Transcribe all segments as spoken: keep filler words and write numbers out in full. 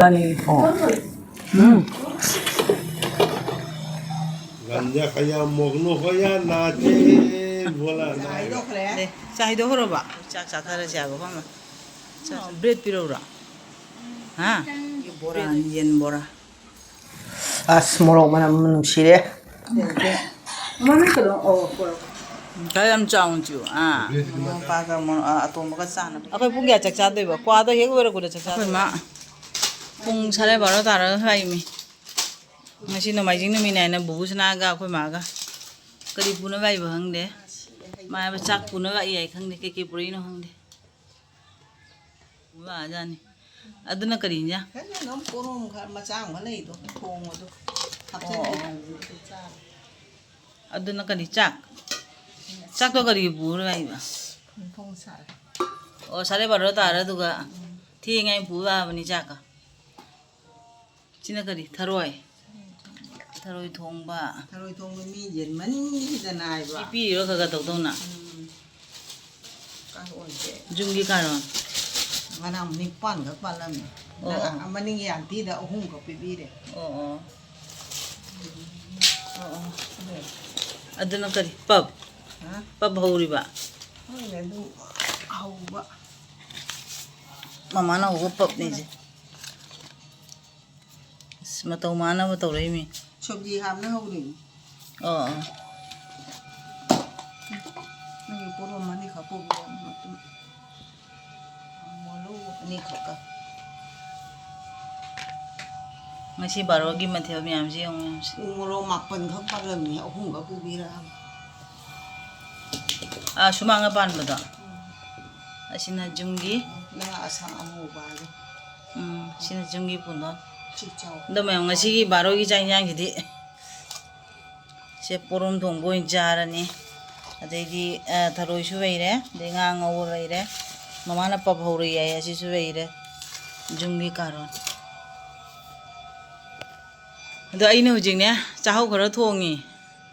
ꯆꯥꯅꯤꯡꯉꯤ꯫ ꯑꯣ꯫ ꯎꯝ꯫ गंजा खया मोगनो होया नाचे बोला ना। ꯂꯦ, ꯆꯥ ꯍꯩꯗꯣꯛꯈ꯭ꯔꯣꯕ꯫ ꯆꯥꯛ ꯆꯥꯊꯔꯁꯦ ꯍꯥꯏꯕ, ꯐꯝꯃ꯫ ꯆꯥ-, ꯕ꯭ꯔꯦꯗ ꯄꯤꯔꯛꯎꯔꯣ? ꯍꯥ? ꯕꯣꯔꯥ, ꯌꯦꯟ ꯕꯣꯔꯥ꯫ ꯑꯁ, ꯃꯣꯔꯣꯛ ꯃꯅꯝ ꯅꯨꯡꯁꯤꯔꯦ꯫ ꯃꯃꯤꯡ ꯀꯩꯅꯣ, ꯑꯣ, ꯄꯣꯔꯛꯑꯣ꯫ ꯈꯔ ꯌꯥꯝ ꯆꯥꯎꯅ ꯆꯤꯛꯎ꯫ ꯑꯥ꯫ ꯃꯃꯥ ꯃꯄꯥꯒ ꯃꯣ-, ꯑ, ꯑꯇꯣꯝꯕꯒ ꯆꯥꯅꯕ꯫ ꯑꯩꯈꯣꯏ ꯄꯨꯡ ꯀꯌꯥ ꯆꯥꯛ ꯆꯥꯗꯣꯏꯕ? ꯀ꯭ꯋꯥꯗꯣ ꯍꯦꯛ ꯂꯣꯏꯔꯛꯄꯗ ꯆꯥꯛ ꯆꯥꯗꯣꯏꯕ꯫ ꯑꯩꯈꯣꯏ ꯃꯥ ꯄꯨꯡ ꯁꯥꯔꯦ ꯕꯥꯔꯣ ꯇꯥꯔꯒ ꯂꯥꯛꯏꯃꯤ꯫ ꯉꯁꯤ ꯅꯣꯡꯃꯥꯏꯖꯤꯡ ꯅꯨꯃꯤꯠꯅꯦ ꯍꯥꯏꯅ ꯕꯨꯕꯨꯁꯅꯥꯒ ꯑꯩꯈꯣꯏ ꯃꯥꯒ ꯀꯔꯤ ꯄꯨꯅꯕ ꯂꯥꯛꯏꯕ ꯈꯪꯗꯦ꯫ ꯃꯥ ꯍꯥꯏꯕ ꯆꯥꯛ ꯄꯨꯅꯕ ꯂꯥꯛꯏ ꯍꯥꯏ ꯈꯪꯗꯦ, ꯀꯩꯀꯩ ꯄꯨꯔꯛꯏꯅꯣ ꯈꯪꯗꯦ꯫ ꯂꯥꯛꯑꯖꯥꯠꯅꯤ꯫ ꯑꯗꯨꯅ ꯀꯔꯤ ꯏꯟꯖꯥꯡ? ꯈꯪꯗꯦ, ꯑꯗꯨꯝ ꯄꯣꯔꯣꯝ ꯈꯔ ꯃꯆꯥ ꯑꯃ ꯂꯩꯗꯣ, ꯊꯣꯡꯕꯗꯣ꯫ ꯍꯥꯞꯆꯤꯜꯂꯦ꯫ ꯑꯣ, ꯑꯣ꯫ ꯑꯗꯨ ꯆꯥꯔꯦ꯫ ꯑꯗꯨꯅ ꯀꯔꯤ ꯆꯥꯛ? ꯆꯥꯛꯇꯣ ꯀꯔꯤ ꯄꯨꯔ ꯂꯥꯛꯏꯕ? ꯐꯣꯡ ꯐꯣꯡ ꯁꯥꯔꯦ꯫ ꯑꯣ, ꯁꯥꯔꯦ ꯕꯥꯔꯣ ꯇꯥꯔꯦ, ꯑꯗꯨꯒ ꯎꯝ꯫ ꯊꯦꯡꯉꯦ ꯍꯥꯏꯅ ꯄꯨ ꯂꯥꯛꯑꯕꯅꯤ ꯆꯥꯛꯀ꯫ ꯁꯤꯅ ꯀꯔꯤ? ꯊꯔꯣꯏ? ꯊꯔꯣꯏ ꯊꯣꯡꯕ꯫ ꯊꯔꯣꯏ ꯊꯣꯡꯕ ꯃꯤ ꯌꯦꯟ ꯃꯅꯤꯡꯒꯤꯗ ꯅꯥꯏꯕ꯫ ꯁꯤ ꯄꯤꯔꯤꯔꯣ ꯈꯔ ꯈꯔ ꯇꯧꯗꯧꯅ? ꯎꯝ꯫ ꯀꯥꯔꯣꯟꯁꯦ꯫ ꯌꯨꯝꯒꯤ ꯀꯥꯔꯣꯟ? ꯉꯔꯥꯡ ꯅꯤꯄꯥꯟꯈꯛ ꯄꯥꯜꯂꯝꯃꯤ꯫ ꯑꯣ, ꯑꯣ꯫ ꯃꯅꯤꯡꯒꯤ ꯑꯟꯇꯤꯗ ꯑꯍꯨꯝꯈꯛ ꯄꯤꯕꯤꯔꯦ꯫ ꯑꯣ, ꯑꯣ꯫ ꯑꯣ, ꯑꯣ꯫ ꯑꯗꯨꯅ ꯀꯔꯤ? ꯄꯞ? ꯍꯥ? ꯄꯞ ꯍꯧꯔꯤꯕ? ꯈꯪꯗꯦ, ꯑꯗꯨ ꯍꯧꯕ꯫ ꯃꯃꯥꯅ ꯍꯧꯕ ꯄꯞꯅꯤꯁꯦ꯫ ꯑꯁ, ꯃꯇꯧ ꯃꯥꯟꯅꯕ ꯇꯧꯔꯛꯏꯃꯤ꯫ ꯁꯕꯖꯤ ꯍꯥꯞꯅ ꯍꯧꯔꯤꯅꯤ꯫ ꯑꯣ, ꯑꯣ꯫ ꯅꯪꯒꯤ ꯄꯣꯔꯣꯝ ꯑꯅꯤꯈꯛ ꯄꯨꯕꯤꯔꯣ, ꯃꯇꯨꯝ꯫ ꯃꯣꯂꯨ ꯑꯅꯤꯈꯛꯀ꯫ ꯉꯁꯤ ꯕꯥꯔꯣꯒꯤ ꯃꯊꯦꯜ ꯃꯌꯥꯝꯁꯤ ꯌꯦꯡꯉꯨ, ꯌꯦꯡꯉꯨꯁꯤ꯫ ꯎ ꯃꯣꯔꯣꯛ ꯃꯥꯄꯟꯈꯛ ꯄꯥꯜꯂꯝꯃꯤ, ꯑꯍꯨꯝꯈꯛ ꯄꯨꯕꯤꯔꯛꯑꯕ꯫ ꯑꯥ, ꯁꯨꯃꯥꯡꯗ ꯄꯥꯟꯕꯗꯣ? ꯎꯝ꯫ ꯑꯁꯤꯅ ꯌꯨꯝꯒꯤ? ꯅꯪ ꯑꯁꯥꯡ ꯑꯃꯨꯕ ꯍꯥꯏꯗꯣ꯫ ꯎꯝ, ꯁꯤꯅ ꯌꯨꯝꯒꯤ ꯄꯨꯟꯗꯣꯟ꯫ ꯁꯤ ꯆꯥꯎ꯫ ꯑꯗꯣ ꯃꯌꯥꯝ, ꯉꯁꯤꯒꯤ ꯕꯥꯔꯣꯒꯤ ꯆꯥꯛ ꯏꯟꯖꯥꯡꯁꯤꯗꯤ ꯁꯦ ꯄꯣꯔꯣꯝ ꯊꯣꯡꯕ ꯑꯣꯏꯅ ꯆꯥꯔꯅꯤ꯫ ꯑꯗꯩꯗꯤ, ꯑ, ꯊꯔꯣꯏꯁꯨ ꯂꯩꯔꯦ, ꯑꯗꯩ ꯉꯥ ꯉꯧꯕ ꯂꯩꯔꯦ, ꯃꯃꯥꯅ ꯄꯞ ꯍꯧꯔꯤ ꯍꯥꯏ, ꯑꯁꯤꯁꯨ ꯂꯩꯔꯦ, ꯌꯨꯝꯒꯤ ꯀꯥꯔꯣꯟ꯫ ꯑꯗꯣ ꯑꯩꯅ ꯍꯧꯖꯤꯛꯅꯦ, ꯆꯥꯍꯧ ꯈꯔ ꯊꯣꯡꯉꯤ꯫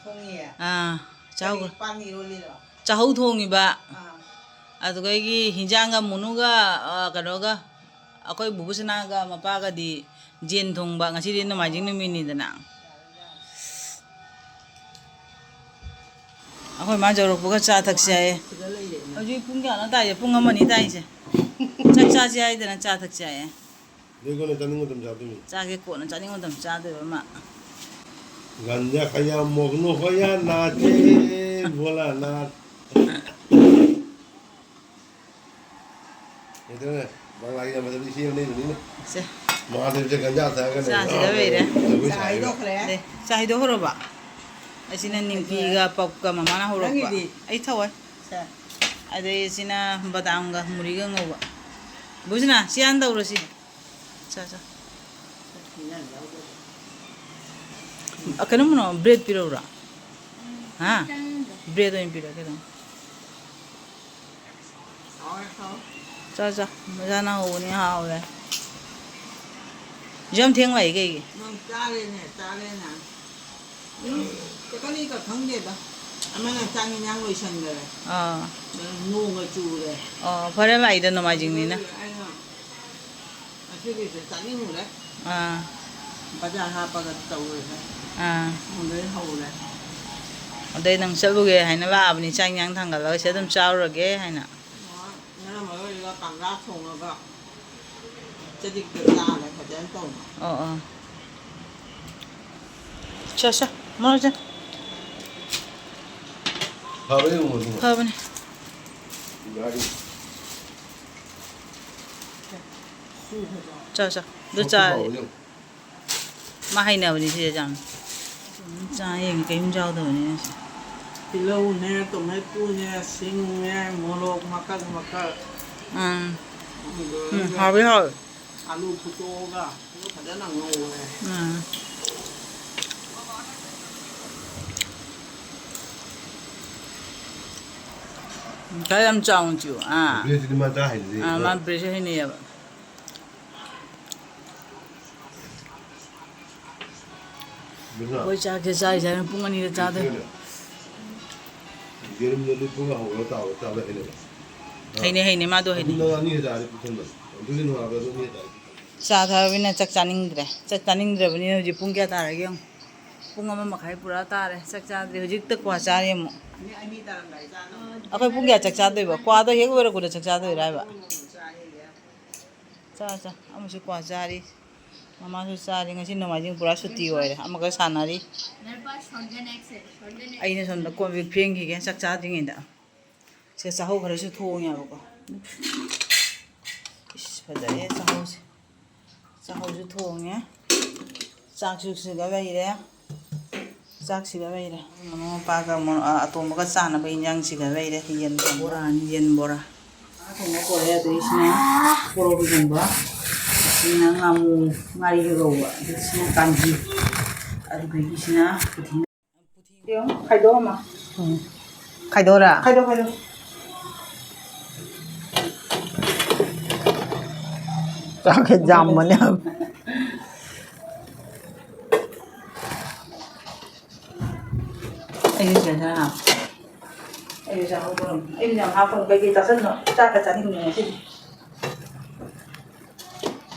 ꯊꯣꯡꯉꯤꯌꯦ? ꯑꯥ, ꯆꯥꯍꯧ ꯀꯔꯤ ꯈꯔ-, ꯄꯥꯟ ꯏꯔꯣꯜꯂꯤꯔꯣ? ꯆꯥꯍꯧ ꯊꯣꯡꯉꯤꯕ꯫ ꯑꯥ꯫ ꯑꯗꯨꯒ ꯑꯩꯒꯤ ꯍꯤꯟꯖꯥꯡꯒ ꯃꯨꯅꯨꯒ, ꯑ, ꯀꯩꯅꯣꯒ, ꯑꯩꯈꯣꯏ ꯕꯨꯕꯨꯁꯅꯥꯒ ꯃꯄꯥꯒꯗꯤ ꯌꯦꯟ ꯊꯣꯡꯕ, ꯉꯁꯤꯗꯤ ꯅꯣꯡꯃꯥꯏꯖꯤꯡ ꯅꯨꯃꯤꯠꯅꯤꯗꯅ꯫ ꯑꯩꯈꯣꯏ ꯃꯥ ꯌꯧꯔꯛꯄꯒ ꯆꯥ ꯊꯛꯁꯦ ꯍꯥꯏꯌꯦ꯫ ꯍꯧꯖꯤꯛ ꯄꯨꯡ ꯀꯌꯥꯅꯣ ꯇꯥꯏꯁꯦ? ꯄꯨꯡ ꯑꯃ ꯑꯅꯤ ꯇꯥꯏꯁꯦ꯫ ꯆꯥꯛ ꯆꯥꯁꯦ ꯍꯥꯏꯗꯅ ꯆꯥ ꯊꯛꯁꯦ ꯍꯥꯏꯌꯦ꯫ ꯑꯗꯨ ꯑꯩꯈꯣꯏꯅ ꯆꯥꯅꯤꯡꯕ ꯃꯇꯝ ꯆꯥꯗꯣꯏꯅꯤ꯫ ꯆꯥꯒꯦ, ꯀꯣꯟꯅ ꯆꯥꯅꯤꯡꯕ ꯃꯇꯝ ꯆꯥꯗꯣꯏꯕ ꯑꯃ꯫ ꯒꯟꯖꯥ ꯈꯌꯥ ꯃꯣꯒꯅꯣ ꯍꯣꯌꯥ ꯅꯥꯆꯦ ꯚꯣꯂꯥꯅꯥꯊ꯫ ꯀꯩꯗꯧꯔꯦ? ꯕꯪꯒ꯭ꯂꯥꯒꯤ ꯌꯥꯝꯕꯗꯗꯤ ꯏꯆꯦ ꯑꯃ ꯂꯩꯕꯅꯤꯅꯦ꯫ ꯁꯦ꯫ ꯃꯍꯥꯗꯦꯕꯁꯦ ꯒꯟꯖꯥ ꯊꯛꯑꯒ ꯆꯥꯁꯤꯗ ꯂꯩꯔꯦ꯫ ꯖꯒꯣꯏ ꯁꯥꯏꯕ꯫ ꯍꯩꯗꯣꯛꯈ꯭ꯔꯦ꯫ ꯗꯦ, ꯆꯥ ꯍꯩꯗꯣꯛꯈ꯭ꯔꯕ? ꯑꯁꯤꯅ ꯅꯤꯡꯀꯤꯒ ꯄꯞꯀ ꯃꯃꯥꯅ ꯍꯧꯔꯛꯄ꯫ ꯅꯪꯒꯤꯗꯤ? ꯑꯩ ꯊꯛꯑꯣꯏ꯫ ꯁꯦ꯫ ꯑꯗꯩ ꯑꯁꯤꯅ ꯕꯗꯥꯝꯒ ꯃꯨꯔꯤꯒ ꯉꯧꯕ꯫ ꯕꯨꯁꯤꯅꯥ, ꯁꯤ ꯍꯥꯟꯅ ꯇꯧꯔꯁꯤ꯫ ꯆꯥ, ꯆꯥ꯫ ꯑ, ꯀꯩꯅꯣꯝꯅꯣ, ꯕ꯭ꯔꯦꯗ ꯄꯤꯔꯛꯎꯔꯥ? ꯍꯥ? ꯕ꯭ꯔꯦꯗ ꯑꯣꯏꯅ ꯄꯤꯔꯛꯑꯣ, ꯀꯩꯅꯣꯝ꯫ ꯆꯥ, ꯆꯥ꯫ ꯃꯖꯥꯅ ꯍꯧꯕꯅꯤ, ꯍꯥꯎꯔꯦ꯫ ꯌꯥꯝ ꯊꯦꯡ ꯂꯥꯛꯏ ꯀꯩꯒꯤ? ꯅꯪ ꯆꯥꯔꯦꯅꯦ, ꯆꯥꯔꯦꯅꯦ꯫ ꯎꯝ, ꯀꯔꯤꯒ ꯈꯪꯗꯦꯗ꯫ ꯑꯃꯅ ꯆꯥꯛ ꯏꯟꯖꯥꯡ ꯂꯣꯏꯁꯟꯈꯔꯦ꯫ ꯑꯥ꯫ ꯅꯣꯡꯒ ꯆꯨꯔꯦ꯫ ꯑꯣ, ꯐꯔꯦ ꯂꯥꯛꯏꯗ ꯅꯣꯡꯃꯥꯏꯖꯤꯡꯅꯤꯅ꯫ ꯑꯗꯨꯒꯤ ꯑꯩꯅ ꯉꯁꯤꯒꯤꯁꯦ ꯆꯥꯅꯤꯡꯉꯨꯔꯦ꯫ ꯑꯥ꯫ ꯕꯖꯥꯔ ꯍꯥꯞꯄꯒ ꯇꯧꯔꯦꯅꯦ꯫ ꯑꯥ꯫ ꯑꯗꯩ ꯍꯧꯔꯦ꯫ ꯑꯗꯩ ꯅꯪ ꯆꯠꯂꯨꯒꯦ ꯍꯥꯏꯅ ꯂꯥꯛꯑꯕꯅꯤ, ꯆꯥꯛ ꯏꯟꯖꯥꯡ ꯊꯥꯡꯒꯠꯂꯒ ꯁꯤꯗ ꯑꯗꯨꯝ ꯆꯥꯔꯨꯔꯒꯦ ꯍꯥꯏꯅ꯫ ꯉꯔꯥꯡ ꯃꯔꯣꯏꯒ ꯀꯥꯡꯒꯥ ꯊꯣꯡꯉꯒ ꯆꯖꯤꯛꯇ ꯆꯥꯔꯦ ꯐꯖꯅ ꯇꯧꯅ꯫ ꯑꯣ, ꯑꯣ꯫ ꯁꯦ, ꯁꯦ, ꯃꯔꯣꯏꯁꯦ꯫ ꯐꯕ꯭ꯔꯥ ꯌꯦꯡꯉꯣ ꯑꯗꯨꯒ꯫ ꯐꯕꯅꯦ꯫ ꯉꯥꯒꯤ ꯆꯥ, ꯆꯥ꯫ ꯑꯗꯨ ꯁꯣꯛꯇ ꯆꯥ-, ꯐꯥꯎꯕ ꯌꯦꯡꯉꯣ꯫ ꯃꯥ ꯍꯩꯅꯕꯅꯤ ꯁꯤꯁꯦ ꯌꯥꯝ꯫ ꯆꯥ ꯌꯦꯡꯉꯦ, ꯀꯔꯤꯝ ꯌꯥꯎꯗꯕꯅꯤꯅ ꯁꯤ꯫ ꯇꯤꯜꯍꯧꯅꯦ, ꯇꯣꯃꯦꯇꯣꯅꯦ, ꯁꯤꯡꯅꯦ, ꯃꯣꯔꯣꯛ ꯃꯀꯛ ꯃꯀꯛ꯫ ꯑꯥ꯫ ꯑꯗꯨꯒ ꯎꯝ, ꯍꯥꯎꯋꯤ, ꯍꯥꯎꯋꯤ꯫ ꯑꯂꯨ ꯐꯨꯠꯇꯣꯛꯑꯒ ꯑꯗꯨ ꯐꯖꯅ ꯉꯧꯔꯦ꯫ ꯑꯥ꯫ ꯈꯔ ꯌꯥꯝ ꯆꯥꯎꯅ ꯆꯤꯛꯑꯣ꯫ ꯑꯥ꯫ ꯕ꯭ꯔꯦꯗꯁꯤꯗꯤ ꯃꯥ ꯆꯥ ꯍꯩꯅꯗꯦ꯫ ꯑꯥ, ꯃꯥ ꯕ꯭ꯔꯦꯗꯁꯦ ꯍꯩꯅꯩꯌꯦꯕ꯫ ꯕꯤꯃꯂꯥ꯫ ꯑꯩꯈꯣꯏ ꯆꯥꯛꯁꯦ ꯆꯥꯔꯤꯁꯦ ꯍꯣꯔꯦꯟ ꯄꯨꯡ ꯑꯅꯤꯗ ꯆꯥꯗꯣꯏꯕ꯫ ꯌꯦꯔꯨꯝꯗꯣ ꯂꯨꯞꯄꯒ ꯍꯧꯔꯒ ꯇꯥꯎꯔꯒ ꯆꯥꯕ ꯍꯩꯅꯕ꯫ ꯍꯩꯅꯩ, ꯍꯩꯅꯩ, ꯃꯥꯗꯣ ꯑꯗꯨ ꯍꯩꯅꯩ꯫ ꯅꯪ ꯑꯅꯤꯒ ꯆꯥꯔꯗꯤ ꯄꯨꯛ ꯊꯟꯕꯅꯤ꯫ ꯆꯥ ꯊꯛꯑꯕꯅꯤꯅ ꯆꯥꯛ ꯆꯥꯅꯤꯡꯗ꯭ꯔꯦ꯫ ꯆꯥꯛ ꯆꯥꯅꯤꯡꯗ꯭ꯔꯕꯅꯤꯅ ꯍꯧꯖꯤꯛ ꯄꯨꯡ ꯀꯌꯥ ꯇꯥꯔꯒꯦ ꯌꯦꯡꯉꯨ꯫ ꯄꯨꯡ ꯑꯃ ꯃꯈꯥꯏ ꯄꯨꯔꯥ ꯇꯥꯔꯦ꯫ ꯆꯥꯛ ꯆꯥꯗ꯭ꯔꯤ꯫ ꯍꯧꯖꯤꯛꯇ ꯀ꯭ꯋꯥ ꯆꯥꯔꯤ ꯑꯃꯨꯛ꯫ ꯑꯩꯈꯣꯏ ꯄꯨꯡ ꯀꯌꯥ ꯆꯥꯛ ꯆꯥꯗꯣꯏꯕ? ꯀ꯭ꯋꯥꯗꯣ ꯍꯦꯛ ꯂꯣꯏꯔꯛꯄꯗ ꯆꯥꯛ ꯆꯥꯗꯣꯏꯔꯥ ꯍꯥꯏꯕ? ꯆꯥ, ꯆꯥ꯫ ꯑꯃꯁꯨ ꯀ꯭ꯋꯥ ꯆꯥꯔꯤ꯫ ꯃꯃꯥꯁꯨ ꯆꯥꯔꯤ꯫ ꯉꯁꯤ ꯅꯣꯡꯃꯥꯏꯖꯤꯡ ꯄꯨꯔꯥ ꯁꯨꯇꯤ ꯑꯣꯏꯔꯦ꯫ ꯑꯃꯈꯛ ꯁꯥꯟꯅꯔꯤ꯫ ꯑꯩꯅ ꯁꯣꯝꯗ ꯀꯣꯜ ꯂꯤꯛ ꯐꯦꯡꯈꯤꯒꯦ ꯆꯥꯛ ꯆꯥꯗ꯭ꯔꯤꯉꯩꯗ꯫ ꯁꯦ ꯆꯥꯍꯧ ꯈꯔꯁꯨ ꯊꯣꯡꯉꯦꯕꯀꯣ꯫ ꯏꯁ, ꯐꯖꯔꯦ ꯆꯥꯍꯧꯁꯦ꯫ ꯆꯥꯍꯧꯁꯨ ꯊꯣꯡꯉꯦ꯫ ꯆꯥꯛꯁꯨ ꯁꯤꯗ ꯂꯩꯔꯦ꯫ ꯆꯥꯛꯁꯤꯗ ꯂꯩꯔꯦ꯫ ꯃꯃꯥ ꯃꯄꯥꯒ ꯃꯣ-, ꯑ, ꯑꯇꯣꯝꯕꯒ ꯆꯥꯅꯕ ꯏꯟꯖꯥꯡꯁꯤꯗ ꯂꯩꯔꯦ꯫ ꯌꯦꯟ ꯕꯣꯔꯥꯅꯤ, ꯌꯦꯟ ꯕꯣꯔꯥ꯫ ꯉꯥ ꯊꯣꯡꯕ ꯄꯣꯔꯛꯑꯦ꯫ ꯑꯗꯩꯁꯤꯅ ꯄꯣꯔꯣꯛ ꯊꯣꯡꯕ꯫ ꯁꯤꯅ ꯉꯥꯃꯨ ꯉꯥꯔꯤꯒ ꯉꯧꯕ꯫ ꯑꯗꯩꯁꯤꯅ ꯀꯥꯟꯖꯤ꯫ ꯑꯗꯨꯗꯒꯤꯁꯤꯅ ꯌꯦꯡꯉꯨ, ꯈꯥꯏꯗꯣꯛꯑꯝꯃ꯫ ꯎꯝ꯫ ꯈꯥꯏꯗꯣꯛꯑꯣꯔꯥ? ꯈꯥꯏꯗꯣꯛ, ꯈꯥꯏꯗꯣꯛ꯫ ꯆꯥꯛꯁꯦ ꯌꯥꯝꯕꯅꯦ꯫ ꯑꯩꯁꯨ ꯁꯤꯗ ꯈꯔ ꯍꯥꯞ-, ꯑꯩꯁꯨ ꯆꯥꯍꯧꯗ꯭ꯔꯕꯅꯤ꯫ ꯑꯩꯁꯨ ꯌꯥꯝ ꯍꯥꯞꯄꯅꯤ꯫ ꯀꯩꯀꯩ ꯆꯥꯁꯟꯅꯣ? ꯆꯥꯛꯀ ꯆꯥꯅꯤꯡꯗꯦ ꯉꯁꯤꯗꯤ꯫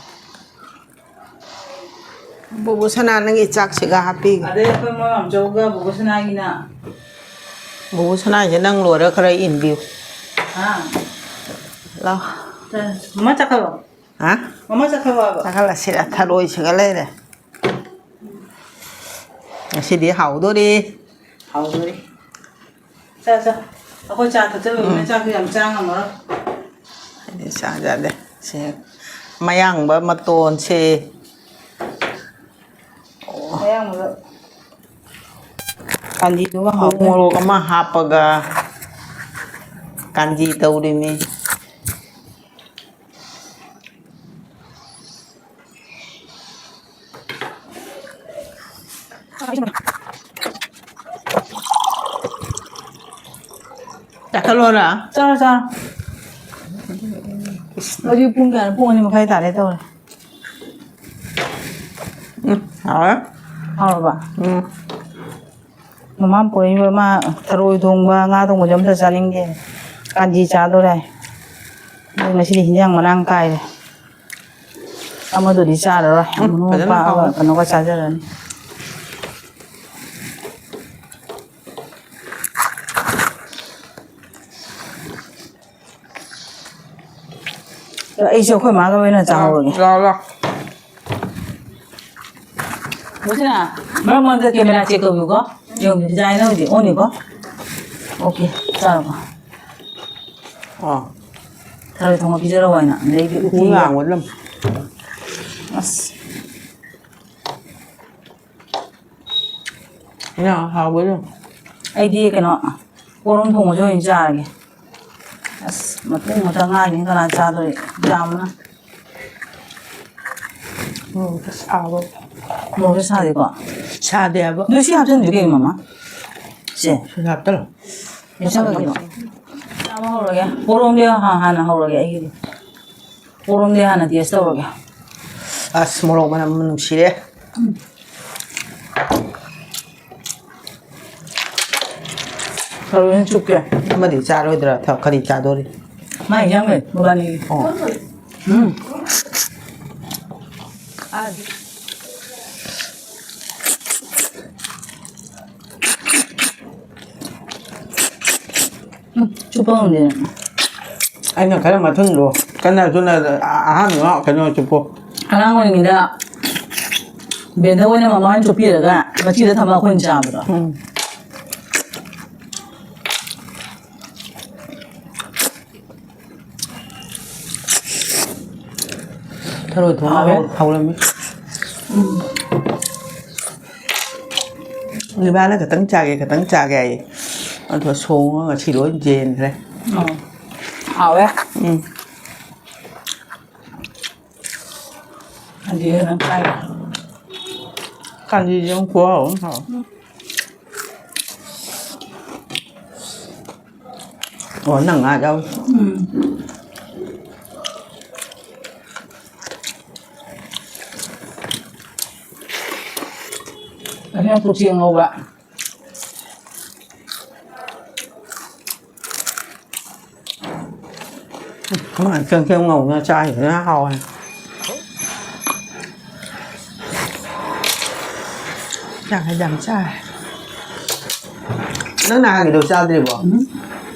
ꯕꯣꯕꯣ ꯁꯅꯥ, ꯅꯪꯒꯤ ꯆꯥꯛꯁꯤꯒ ꯍꯥꯞꯄꯤꯒꯦ꯫ ꯑꯗꯩ ꯑꯩꯈꯣꯏ ꯃꯣꯏ ꯃꯥꯝꯆꯧꯒ ꯕꯣꯕꯣ ꯁꯅꯥꯒꯤꯅ꯫ ꯕꯣꯕꯣ ꯁꯅꯥꯁꯦ ꯅꯪ ꯂꯣꯏꯔ ꯈꯔ ꯏꯟꯕꯤꯌꯨ꯫ ꯍꯥ? ꯂꯥꯎ꯫ ꯃꯃꯥ ꯆꯠꯈ꯭ꯔꯕꯣ? ꯍꯥ? ꯃꯃꯥ ꯆꯠꯈ꯭ꯔꯕꯣ ꯍꯥꯏꯕ? ꯆꯠꯈ꯭ꯔꯦ, ꯁꯤꯗ ꯊꯔꯣꯏ ꯁꯤꯒ ꯂꯩꯔꯦ꯫ ꯉꯁꯤꯗꯤ ꯍꯥꯎꯗꯣꯔꯤ꯫ ꯍꯥꯎꯗꯣꯔꯤ꯫ ꯆꯥ, ꯆꯥ꯫ ꯑꯩꯈꯣꯏ ꯆꯥ ꯊꯛꯆꯜꯂꯨꯕꯅꯤꯅ ꯎꯝ꯫ ꯆꯥꯛꯁꯨ ꯌꯥꯝ ꯆꯥ ꯉꯝꯃꯔꯣꯏ꯫ ꯑꯩꯗꯤ ꯆꯥ ꯌꯥꯗꯦ꯫ ꯁꯦ, ꯃꯌꯥꯡꯕ ꯃꯇꯣꯟꯁꯦ꯫ ꯑꯣ꯫ ꯃꯌꯥꯡꯕꯗꯣ ꯀꯥꯟꯖꯤꯗꯨꯒ ꯍꯥꯎꯅꯤ꯫ ꯃꯣꯔꯣꯛ ꯑꯃ ꯍꯥꯞꯄꯒ ꯀꯥꯟꯖꯤ ꯇꯧꯔꯤꯃꯤ꯫ ꯆꯥꯈꯠꯂꯣꯔꯥ? ꯆꯥꯔꯣ, ꯆꯥꯔꯣ꯫ ꯍꯧꯖꯤꯛ ꯄꯨꯡ ꯀꯌꯥꯅꯣ? ꯄꯨꯡ ꯑꯅꯤ ꯃꯈꯥꯏ ꯇꯥꯔꯦ ꯇꯧꯔꯦ꯫ ꯎꯝ, ꯍꯥꯎꯔꯦ꯫ ꯍꯥꯎꯔꯕ? ꯎꯝ꯫ ꯃꯃꯥ ꯄꯣꯔꯛꯏꯕ ꯃꯥ ꯊꯔꯣꯏ ꯊꯣꯡꯕ, ꯉꯥ ꯊꯣꯡꯕꯁꯦ ꯑꯝꯇ ꯆꯥꯅꯤꯡꯗꯦ꯫ ꯀꯥꯟꯖꯤ ꯆꯥꯗꯣꯔꯦ꯫ ꯑꯗꯨ ꯉꯁꯤꯗꯤ ꯍꯤꯟꯖꯥꯡ ꯃꯔꯥꯡ ꯀꯥꯏꯔꯦ꯫ ꯑꯃꯗꯨꯗꯤ ꯆꯥꯔꯔꯣꯏ꯫ ꯎꯝ, ꯑꯃꯅ ꯐꯖꯅ ꯄꯥꯛꯑꯒ ꯍꯥꯎꯋꯦ꯫ ꯀꯩꯅꯣꯒ ꯆꯥꯖꯔꯅꯤ꯫ ꯑꯩꯁꯨ ꯑꯩꯈꯣꯏ ꯃꯥꯒ ꯑꯣꯏꯅ ꯆꯥꯍꯧꯔꯒꯦ꯫ ꯂꯥꯎ, ꯂꯥꯎ꯫ ꯃꯁꯤꯅ ꯃꯔꯛ ꯃꯔꯛꯇ camera check ꯇꯧꯕꯤꯌꯨꯀꯣ꯫ ꯌꯦꯡꯉꯨ, design ꯑꯃꯗꯤ ꯑꯣꯟꯅꯤꯀꯣ꯫ OK, ꯆꯥꯔꯕꯣ? ꯑꯥ꯫ ꯊꯔꯣꯏ ꯊꯣꯡꯕ ꯄꯤꯖꯔꯛꯑꯣ ꯍꯥꯏꯅ꯫ ꯑꯗꯩꯗꯤ ꯎꯇꯤ꯫ ꯉꯥꯡꯕ ꯑꯗꯨꯝ꯫ ꯑꯁ꯫ ꯌꯥꯝ ꯍꯥꯎꯕ ꯑꯗꯨꯝ꯫ ꯑꯩꯗꯤ ꯀꯩꯅꯣ, ꯄꯣꯔꯣꯝ ꯊꯣꯡꯕꯁꯦ ꯑꯣꯏꯅ ꯆꯥꯔꯒꯦ꯫ ꯑꯁ, ꯃꯇꯨꯝ ꯉꯥꯛꯇ ꯉꯥꯏꯔꯤꯅꯤ, ꯀꯅꯥ ꯆꯥꯗꯣꯔꯤ? ꯌꯥꯝꯕꯅ꯫ ꯃꯣꯔꯣꯛꯁꯦ ꯁꯥꯕ꯫ ꯃꯣꯔꯣꯛꯁꯦ ꯁꯥꯗꯦꯀꯣ? ꯁꯥꯗꯦ ꯍꯥꯏꯕ꯫ ꯑꯗꯨ ꯁꯤ ꯍꯥꯞꯆꯤꯟꯗ꯭ꯔꯤ ꯀꯩꯅꯣ, ꯃꯃꯥ? ꯁꯦ꯫ ꯁꯤ ꯍꯥꯞꯆꯜꯂꯣ꯫ ꯃꯦꯠꯁꯜꯂꯒꯦ꯫ ꯆꯥꯕ ꯍꯧꯔꯒꯦ꯫ ꯄꯣꯔꯣꯝꯗꯤ ꯍꯥ-, ꯍꯥꯟꯅ ꯍꯧꯔꯒꯦ ꯑꯩꯒꯤꯗꯤ꯫ ꯄꯣꯔꯣꯝꯗꯤ ꯍꯥꯟꯅ taste ꯇꯧꯔꯒꯦ꯫ ꯑꯁ, ꯃꯣꯔꯣꯛ ꯃꯅꯝ ꯅꯨꯡꯁꯤꯔꯦ꯫ ꯎꯝ꯫ ꯊꯔꯣꯏꯅ ꯆꯨꯞꯀꯦ꯫ ꯑꯃꯗꯤ ꯆꯥꯔꯣꯏꯗ꯭ꯔꯥ? ꯊ-, ꯀꯔꯤ ꯆꯥꯗꯣꯔꯤ? ꯃꯥꯏ ꯍꯤꯟꯖꯥꯡ ꯂꯩ, ꯃꯕꯥꯅꯤꯒꯤ꯫ ꯑꯣ꯫ ꯎꯝ꯫ ꯑꯥ꯫ ꯎꯝ, ꯆꯨꯞꯄ ꯉꯝꯗꯦ꯫ ꯑꯩꯅ ꯈꯔ ꯃꯊꯪꯗꯣ ꯀꯟꯅ ꯊꯨꯅ ꯑ-, ꯑꯍꯥꯟꯕ ꯀꯩꯅꯣ ꯆꯨꯞꯄꯣ꯫ ꯑꯉꯥꯡ ꯑꯣꯏꯔꯤꯉꯩꯗ ꯕꯦꯟꯗ ꯑꯣꯏꯅ ꯃꯃꯥ ꯍꯣꯏꯅ ꯆꯨꯞꯄꯤꯔꯒ ꯃꯆꯤꯗ ꯊꯝꯃ ꯑꯩꯈꯣꯏꯅ ꯆꯥꯕꯗꯣ꯫ ꯎꯝ꯫ ꯊꯔꯣꯏ ꯊꯣꯡꯕ ꯍꯥꯎꯋꯦ꯫ ꯍꯧ-, ꯍꯧꯔꯝꯃꯤ꯫ ꯎꯝ꯫ ꯅꯤꯕꯥꯅ ꯈꯇꯪ ꯆꯥꯒꯦ, ꯈꯇꯪ ꯆꯥꯒꯦ ꯍꯥꯏꯌꯦ꯫ ꯑꯗꯣ ꯁꯣꯡꯉ ꯉꯁꯤ ꯂꯣꯏ ꯌꯦꯟꯈ꯭ꯔꯦ꯫ ꯎꯝ꯫ ꯍꯥꯎꯋꯦ꯫ ꯎꯝ꯫ ꯑꯗꯨꯗꯤ ꯅꯪ ꯆꯥꯏꯔꯣ? ꯀꯥꯂꯤꯁꯦ ꯑꯃꯨꯛ ꯈꯨꯍꯥꯎ ꯑꯃ ꯍꯥꯎꯋꯦ꯫ ꯑꯣ, ꯅꯪ ꯉꯥ ꯌꯥꯎꯔꯤ꯫ ꯎꯝ꯫ ꯑꯗꯨꯅ ꯄꯨꯛꯆꯦꯡ ꯉꯧꯕ꯫ ꯃꯥ ꯀꯦꯝ ꯀꯦꯝ ꯉꯧꯅ ꯆꯥꯏꯗꯨꯅ ꯍꯥꯎꯋꯦ꯫ ꯆꯥꯛ ꯌꯥꯝ ꯆꯥꯏ꯫ ꯅꯪ ꯅꯍꯥꯟꯒꯤꯗꯣ ꯆꯥꯗ꯭ꯔꯤꯕꯣ? ꯎꯝ꯫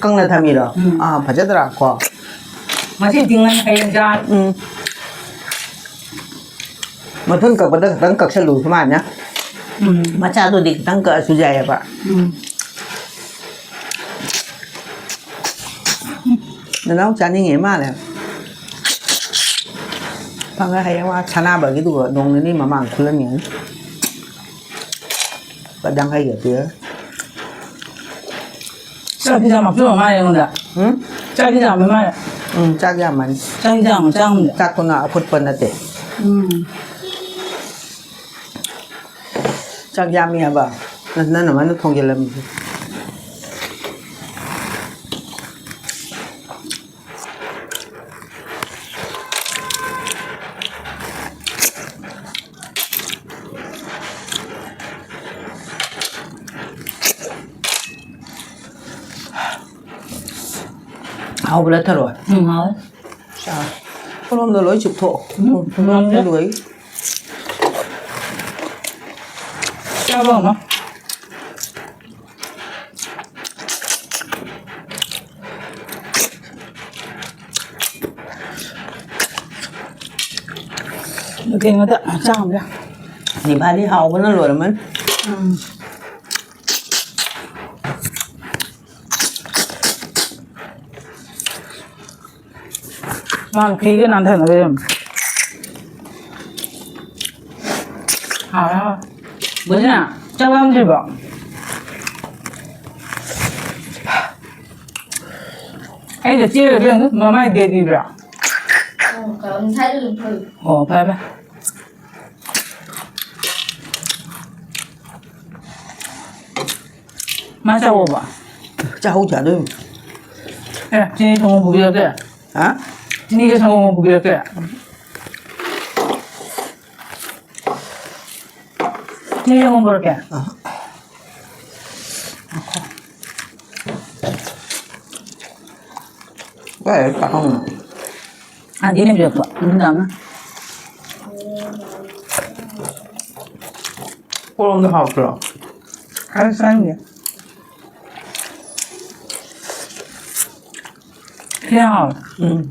ꯀꯪꯅ ꯊꯝꯃꯤꯔꯣ? ꯎꯝ꯫ ꯑꯥ, ꯐꯖꯗ꯭ꯔꯥ ꯀꯣ? ꯉꯁꯤ ꯇꯤꯡꯉꯅꯤ, ꯍꯌꯦꯡ ꯆꯥꯔꯅꯤ꯫ ꯎꯝ꯫ ꯃꯊꯨꯟ ꯀꯛꯄꯗ ꯈꯤꯇꯪ ꯀꯛꯁꯜꯂꯨ ꯁꯨꯃꯥꯏꯅ꯫ ꯎꯝ꯫ ꯃꯆꯥꯗꯨꯗꯤ ꯈꯤꯇꯪ ꯀꯛꯑꯁꯨ ꯌꯥꯏꯑꯕ꯫ ꯎꯝ꯫ ꯅꯅꯥꯎ ꯆꯥꯅꯤꯡꯉꯦ ꯃꯥꯜꯂꯦ꯫ ꯐꯪꯉꯦ, ꯍꯌꯦꯡ ꯃꯥ ꯁꯅꯥꯕꯒꯤꯗꯨꯒ ꯅꯣꯡ ꯅꯤꯅꯤ ꯃꯃꯥꯡ ꯈꯨꯜꯂꯝꯃꯤꯅꯤ꯫ ꯂꯨꯄꯥ ꯌꯥꯡꯈꯩꯒ ꯄꯤꯔꯒ꯫ ꯆꯥꯛꯇꯤ ꯌꯥꯝ ꯍꯥꯞꯆꯤꯟꯕ ꯃꯥꯜꯂꯦ ꯑꯩꯉꯣꯟꯗ꯫ ꯎꯝ? ꯆꯥꯛꯇꯤ ꯌꯥꯝꯕ ꯃꯥꯜꯂꯦ꯫ ꯎꯝ, ꯆꯥꯛ ꯌꯥꯝꯃꯅꯤ꯫ ꯆꯥꯛ ꯌꯥꯝ ꯆꯥꯡꯗ꯫ ꯆꯥꯛꯇꯨꯅ ꯑꯐꯨꯠꯄ ꯅꯠꯇꯦ꯫ ꯎꯝ꯫ ꯆꯥꯛ ꯌꯥꯝꯃꯤ ꯍꯥꯏꯕ꯫ ꯅ-, ꯅꯪꯅ ꯃꯥꯅ ꯊꯣꯡꯖꯤꯜꯂꯝꯃꯤꯁꯦ꯫ ꯍꯥꯎꯕ꯭ꯔꯥ ꯊꯔꯣꯏ? ꯎꯝ, ꯍꯥꯎꯋꯦ꯫ ꯆꯥ꯫ ꯈꯨꯂꯣꯝꯗꯣ ꯂꯣꯏ ꯆꯨꯞꯊꯣꯛꯑꯣ꯫ ꯎꯝ, ꯈꯨꯂꯣꯝ ꯉꯝꯗꯦ꯫ ꯂꯣꯏ꯫ ꯆꯥꯕ ꯉꯝꯃꯣꯏ꯫ ꯀꯩꯅꯣꯗ ꯆꯥ ꯉꯝꯗꯦ꯫ ꯅꯤꯚꯥꯂꯤ ꯍꯥꯎꯕꯅ ꯂꯣꯏꯔꯝꯃꯅꯤ꯫ ꯎꯝ꯫ ꯃꯥꯅ ꯐꯤꯒ ꯅꯥꯟꯊꯅꯕ ꯂꯩꯔꯝꯃꯦ꯫ ꯍꯥꯎꯔꯦ, ꯍꯥꯎꯔꯦ꯫ ꯕꯨꯖꯤꯅꯥ, ꯆꯥꯛ ꯂꯥꯝꯗ꯭ꯔꯤꯕꯣ? ꯑꯩꯅ ꯆꯦꯔꯒ ꯃꯃꯥꯏ ꯗꯦꯠ ꯏꯕ꯭ꯔꯥ? ꯑꯣ, ꯉꯁꯥꯏꯗꯨꯁꯨ ꯐꯨꯜ꯫ ꯑꯣ, ꯐꯔꯦ, ꯐꯔꯦ꯫ ꯃꯥ ꯆꯥꯎꯕ? ꯆꯥꯍꯧ ꯆꯥꯗꯣꯏꯅꯤ꯫ ꯑꯦ, ꯆꯤꯅꯤ ꯊꯣꯡꯕ ꯄꯨꯕꯤꯔꯛꯀꯦ꯫ ꯍꯥ? ꯆꯤꯅꯤꯒ ꯁꯪꯒꯣꯝꯒ ꯄꯨꯕꯤꯔꯛꯀꯦ꯫ ꯆꯤꯅꯤ ꯁꯪꯒꯣꯝ ꯄꯨꯔꯛꯀꯦ꯫ ꯑ꯫ ꯀꯥꯏ ꯆꯥꯍꯧꯅ? ꯅꯍꯥꯟꯗꯤ ꯑꯩꯅ ꯄꯤꯔꯛꯄ ꯅꯨꯃꯤꯗꯥꯡꯅ꯫ ꯄꯣꯔꯣꯝꯗꯣ ꯍꯥꯎꯇ꯭ꯔꯣ? ꯈꯔ ꯆꯥꯅꯤꯡꯗꯦ꯫ ꯁꯤ ꯍꯥꯎꯋꯦ꯫ ꯎꯝ꯫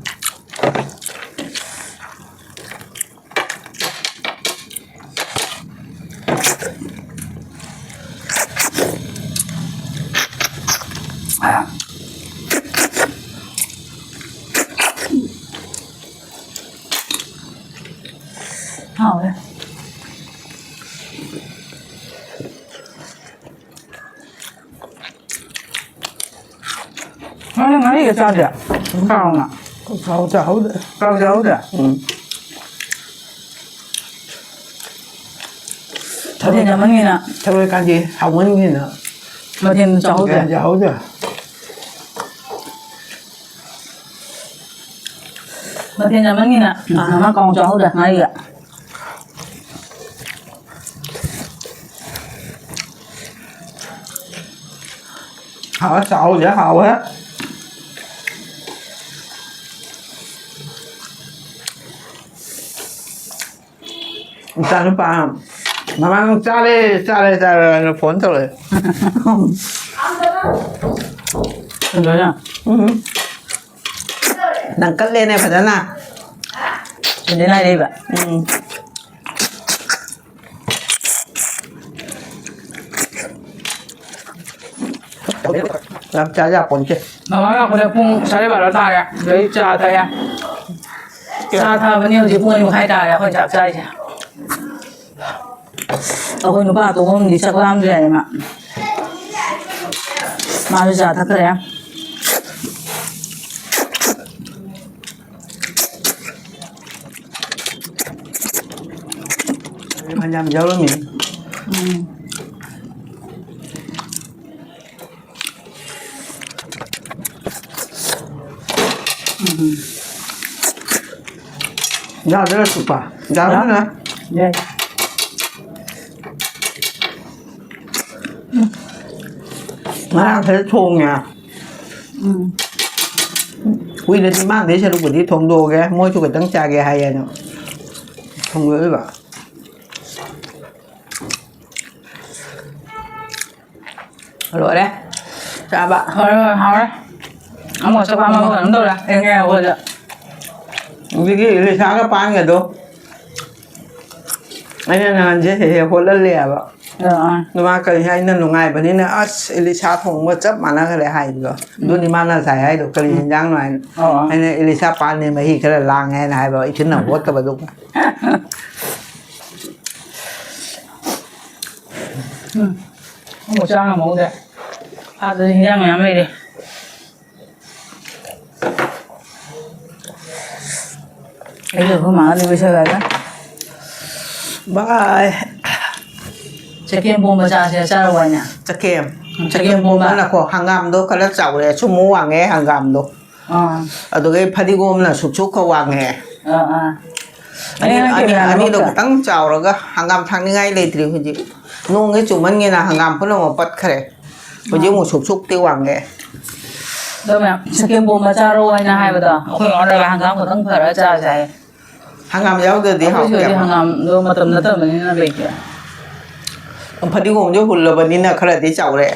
ꯍꯥꯎꯋꯦ꯫ ꯅꯪ ꯉꯥꯔꯤꯒ ꯆꯥꯗꯦ? ꯀꯥꯡꯅ꯫ ꯆꯥꯎ ꯆꯥꯍꯧꯗꯦ꯫ ꯀꯥꯡ ꯆꯥꯍꯧꯗꯦ? ꯎꯝ꯫ ꯃꯊꯦꯜ ꯌꯥꯝꯃꯟꯒꯤꯅ꯫ ꯊꯔꯣꯏ ꯀꯥꯟꯗꯤ ꯍꯥꯎꯃꯟꯒꯤꯅ꯫ ꯃꯊꯦꯜ ꯆꯥꯍꯧꯗ꯭ꯔꯦ꯫ ꯆꯥꯍꯧꯗ꯭ꯔꯦ꯫ ꯃꯊꯦꯜ ꯌꯥꯝꯃꯟꯒꯤꯅ ꯀꯥꯡ ꯑꯃ ꯀꯥꯡꯉꯧ ꯆꯥꯍꯧꯗ꯭ꯔꯦ ꯉꯥꯔꯤꯒ꯫ ꯍꯥꯎꯋꯦ, ꯆꯥꯍꯧꯗ꯭ꯔꯦ, ꯍꯥꯎꯋꯦ꯫ ꯏꯆꯥꯅꯨꯄꯥ ꯃꯃꯥ ꯅꯪ ꯆꯥꯔꯦ, ꯆꯥꯔꯦ, ꯆꯥꯔꯦ ꯍꯥꯏꯅ ꯐꯣꯟ ꯇꯧꯔꯛꯑꯦ꯫ ꯀꯩꯗꯧꯔꯦ? ꯎꯝ꯫ ꯅꯪ ꯀꯜꯂꯦꯅꯦ ꯐꯖꯅ꯫ ꯀꯩꯗꯧꯔꯦ ꯍꯥꯏꯔꯛꯏꯕ? ꯎꯝ꯫ ꯌꯥꯝ ꯆꯥ ꯌꯥꯄꯣꯟꯇꯦ꯫ ꯃꯃꯥ ꯂꯥꯛꯄꯗ ꯄꯨꯡ ꯁꯥꯔꯦ ꯕꯥꯔꯣ ꯇꯥꯔꯦ꯫ ꯑꯗꯩ ꯆꯥ ꯊꯛꯑꯦ꯫ ꯆꯥ ꯊꯛꯑꯕꯅꯤ ꯍꯧꯖꯤꯛ ꯄꯨꯡ ꯑꯅꯤ ꯃꯈꯥꯏ ꯇꯥꯔꯦ ꯑꯩꯈꯣꯏ ꯆꯥꯛ ꯆꯥꯔꯤꯁꯦ꯫ ꯑꯩꯈꯣꯏ ꯅꯨꯄꯥ ꯑꯇꯣꯝꯕ ꯑꯃꯗꯤ ꯆꯥꯛ ꯂꯥꯝꯗ꯭ꯔꯦ ꯍꯥꯏꯌꯦ ꯃꯥ꯫ ꯃꯥꯁꯨ ꯆꯥ ꯊꯛꯈ꯭ꯔꯦ꯫ ꯐꯅꯌꯥꯝ ꯌꯥꯎꯔꯝꯃꯤ꯫ ꯎꯝ꯫ ꯎꯝ꯫ ꯌꯥꯗ꯭ꯔꯁꯨꯀꯣ꯫ ꯌꯥꯔꯝꯃꯣꯏ꯫ ꯌꯥꯏ꯫ ꯉꯔꯥꯡ ꯈꯔ ꯊꯣꯡꯉꯦ꯫ ꯎꯝ꯫ ꯀꯨꯏꯅꯗꯤ ꯃꯥꯡꯗꯣꯏ ꯁꯔꯨꯛꯄꯨꯗꯤ ꯊꯣꯡꯗꯣꯛꯑꯒꯦ, ꯃꯣꯏꯁꯨ ꯈꯤꯇꯪ ꯆꯥꯒꯦ ꯍꯥꯏꯌꯦꯅ ꯊꯣꯡꯗꯣꯛꯏꯕ꯫ ꯂꯣꯏꯔꯦ ꯆꯥꯕ꯫ ꯍꯣꯏ, ꯍꯣꯏ, ꯍꯥꯎꯔꯦ꯫ ꯑꯃꯨꯛ ꯆꯥꯛ ꯂꯥꯝꯕ ꯀꯩꯅꯣꯝ ꯇꯧꯔꯦ꯫ ꯑꯩꯅꯦ ꯑꯩꯈꯣꯏꯗ꯫ ꯑꯗꯒꯤ ꯏꯂꯤꯁꯥꯒ ꯄꯥꯟꯒꯗꯣ ꯑꯩꯅ ꯅꯍꯥꯟꯁꯦ ꯍꯦꯛ ꯍꯦꯛ ꯍꯣꯠꯍꯜꯂꯦꯕ꯫ ꯑꯥ, ꯑꯥ꯫ ꯑꯗꯨ ꯃꯥ ꯀꯔꯤ ꯍꯥꯏꯅ ꯅꯨꯡꯉꯥꯏꯕꯅꯤꯅ, "ꯑꯁ, ꯏꯂꯤꯁꯥ ꯊꯣꯡꯕ ꯆꯞ ꯃꯥꯟꯅꯈ꯭ꯔꯦ" ꯍꯥꯏꯕꯗꯣ꯫ ꯑꯗꯨꯅꯤ ꯃꯥꯅ ꯉꯁꯥꯏ ꯍꯥꯏꯗꯣ, "ꯀꯔꯤ ꯍꯤꯟꯖꯥꯡꯅꯣ?" ꯍꯥꯏꯅ꯫ ꯑꯣ, ꯑꯣ꯫ ꯑꯩꯅ, "ꯏꯂꯤꯁꯥ ꯄꯥꯟꯅꯦ, ꯃꯍꯤ ꯈꯔ ꯂꯥꯡꯉꯦ" ꯍꯥꯏꯅ ꯍꯥꯏꯕ, ꯏꯊꯤꯟ ꯑꯃ ꯍꯣꯠꯇꯕꯗꯨꯒ꯫ ꯎꯝ꯫ ꯑꯃꯨꯛ ꯆꯥ ꯉꯝꯍꯧꯗ꯭ꯔꯦ꯫ ꯑꯥꯗꯗꯤ ꯍꯤꯟꯖꯥꯡ ꯃꯌꯥꯝ ꯂꯩꯔꯦ꯫ ꯑꯩꯁꯨ ꯑꯩꯈꯣꯏ ꯃꯥꯒ ꯂꯩꯕ ꯁꯒꯥꯏꯗ꯫ ꯕꯥꯏ꯫ ꯆꯒꯦꯝ ꯄꯣꯝꯕ ꯆꯥꯁꯦ, ꯆꯥꯔꯕꯣ ꯍꯥꯏꯅꯦ? ꯆꯒꯦꯝ꯫ ꯎꯝ, ꯆꯒꯦꯝ ꯆꯒꯦꯝ ꯄꯣꯝꯕ꯫ ꯄꯣꯝꯕꯅꯀꯣ, ꯍꯪꯒꯥꯝꯗꯣ ꯈꯔ ꯆꯥꯎꯔꯦ, ꯁꯨꯝ ꯃꯨꯛ ꯋꯥꯡꯉꯦ ꯍꯪꯒꯥꯝꯗꯣ꯫ ꯑꯥ꯫ ꯑꯗꯨꯒ ꯐꯗꯤꯒꯣꯝꯅ ꯁꯨꯛ ꯁꯨꯛ ꯈꯔ ꯋꯥꯡꯉꯦ꯫ ꯑꯥ, ꯑꯥ꯫ ꯑꯅꯤ-, ꯑꯩꯅ ꯑꯅꯤ-, ꯀꯦꯃꯦꯔꯥ ꯑꯅꯤꯗꯣ ꯃꯅꯨꯡꯗ ꯈꯤꯇꯪ ꯆꯥꯎꯔꯒ ꯍꯪꯒꯥꯝ ꯊꯥꯛꯅꯤꯡꯉꯥꯏ ꯂꯩꯇ꯭ꯔꯤ ꯍꯧꯖꯤꯛ꯫ ꯅꯣꯡꯁꯦ ꯆꯨꯃꯟꯒꯤꯅ ꯍꯪꯒꯥꯝ ꯄꯨꯝꯅꯃꯛ ꯄꯠꯈ꯭ꯔꯦ꯫ ꯍꯧꯖꯤꯛ ꯑꯥ꯫ ꯑꯃꯨꯛ ꯁꯨꯛ ꯁꯨꯛꯇꯤ ꯋꯥꯡꯉꯦ꯫ ꯑꯗꯣ ꯃꯌꯥꯝ, ꯆꯒꯦꯝ ꯄꯣꯝꯕ ꯆꯥꯔꯣ ꯍꯥꯏꯅ ꯍꯥꯏꯕꯗꯣ, ꯑꯩꯈꯣꯏ ꯃꯥꯅ ꯍꯪꯒꯥꯝ ꯈꯛꯇꯪ ꯐꯔꯒ ꯆꯥꯁꯦ ꯍꯥꯏꯌꯦ꯫ ꯍꯪꯒꯥꯝ ꯌꯥꯎꯗ꯭ꯔꯗꯤ ꯑꯩꯈꯣꯏ ꯁꯤꯗꯗꯤ ꯍꯥꯎꯇꯦꯕ꯫ ꯍꯪꯒꯥꯝꯗꯣ ꯃꯇꯝ ꯅꯠꯇꯕꯅꯤꯅ ꯂꯩꯇꯦ꯫ ꯐꯗꯤꯒꯣꯝꯁꯨ ꯍꯨꯜꯂꯕꯅꯤꯅ ꯈꯔꯗꯤ ꯆꯥꯎꯔꯦ꯫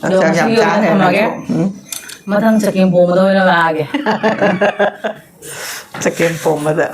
ꯅꯪ ꯑꯗꯣ ꯆꯥꯛ ꯌꯥꯝ ꯉꯁꯤꯒꯤ ꯑꯣꯏꯅ ꯆꯥꯈ꯭ꯔꯦ ꯊꯝꯃꯒꯦ꯫ ꯅꯪꯁꯨ꯫ ꯎꯝ꯫ ꯃꯊꯪ ꯆꯒꯦꯝ ꯄꯣꯝꯕꯗ ꯑꯣꯏꯅ ꯂꯥꯛꯑꯒꯦ꯫ ꯆꯒꯦꯝ ꯄꯣꯝꯕꯗ꯫